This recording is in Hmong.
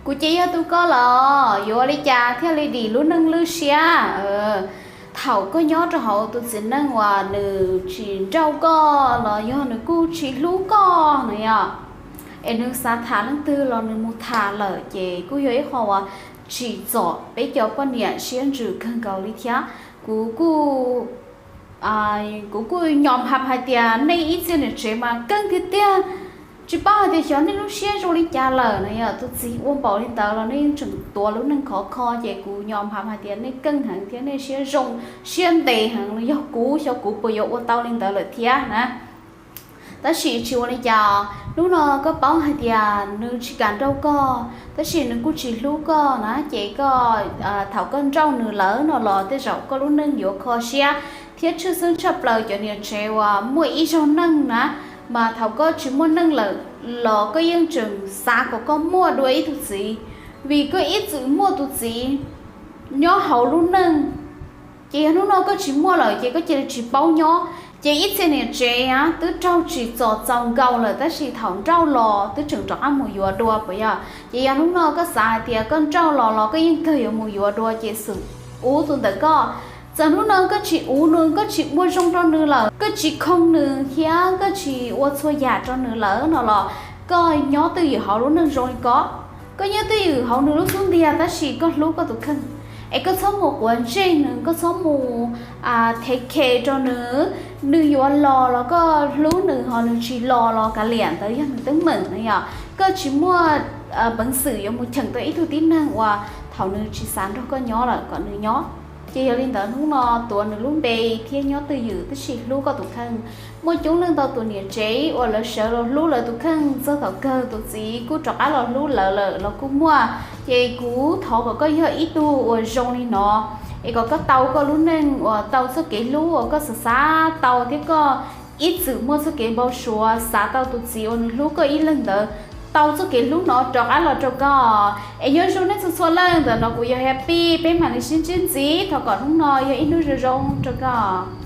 Kuv ces yog tus koj los yuav ua li cas thiaj li dim lub neej lub siab? Thaum koj nyob rau hauv tus txiv neej uas nws tsis nrauj koj los yog nws kuj tsis hlub koj no yom, es nws xav tham leej twg los nws mus tham lawm ces kuj yog ib qho uas tsim txom peb cov poj niam siab ntsws kawg nkaus li thiab. Kuv kuj kuv kuj nyom hais tias nej ib txhia niam tsev mas keej tiag tiag, tsis paub hais tias xyov nej lub siab zoo li cas lawm no yom. Tus txiv ua npaum li ntawd los nej yeej tseem tuav lub neej khov kho, ces kuv nyom hais tias nej keej heev thiab nej siab zoo siab ntev heev. Yog kuv, xyov kuv puas yuav ua tau li ntawd lawm thiab na. Tab sis tsis ua li cas, hnub no koj paub hais tias nws tsis kam nrauj koj, tab sis nws kuj tsis hlub koj na, ces koj, thaum koj nrauj nws lawm no los tej zaum koj lub neej yuav kho siab thiab tshwj xeeb tshaj plaws cov niam tsev uas muaj ib zaug neej na, mas thaum koj tsis muaj neej lawm los koj yeej tseem xav kom koj muaj dua ib tug txiv, vim koj ib txwm muaj tus txiv nyob hauv lub neej. Ces yog hnub no koj tsis muaj lawm ces koj cia li tsis paub nyob. Ces ib txhia niam tsev twb raug tsim txom txaus nkaus lawm tab sis thaum nrauj los twb tseem rov qab mus yuav dua puas yog? Ces yog hnub no koj xav hais tias koj nrauj los los koj yeej kawg yuav mus yuav dua ces xwm ub tus ntawm koj. Txawm hnub no koj tsis ub nws, koj tsis ua zoo rau nws lawm, koj tsis khoo nws thiab koj tsis ua txhua yam rau nws lawm no los koj nyob twj ywm hauv lub neej zoo li ko. Koj nyob twj ywm hauv nws lub xub ntiag tab sis koj hlub koj tus kheej, es koj txhob mus quav ntsej nws, koj txhob mus thev khe rau nws. Nws yuav los los koj hlub nws, ho nws tsis los los kav liam, ntawd yog nws teeb meem no yom. Koj tsis muaj peev xwm yuav mus cheem tau ib tug tib neeg uas thaum nws tsis xav nrog koj nyob lawm kom nws nyob. Ces yog li ntawd hnub no tuav nws lub npe thiab nyob twj ywm tab sis hlub koj tus kheej. Muaj coob leej ntau tus niam tsev uas lawv sawv los hlub lawv tus kheej txog thaum kawg tus txiv kuj rov qab los hlub lawv lawm los kuj muaj. Ces kuv thov kom koj yog ib tug uas zoo li no, es kom koj tau koj lub neej uas tau txoj kev hlub uas koj xav xav tau thiab koj ib txwm muaj txoj kev npau suav xav tau tus txiv uas nws hlub koj ib leeg ntawd, tau txoj kev hlub no rov qab los rau koj. Es nyob zoo nej txhua txhua leej, ntawm no kuv yog Happy, peb mam li sib ntsib ntxiv. Thov kom hnub no yog ib hnub zoo zoo rau koj.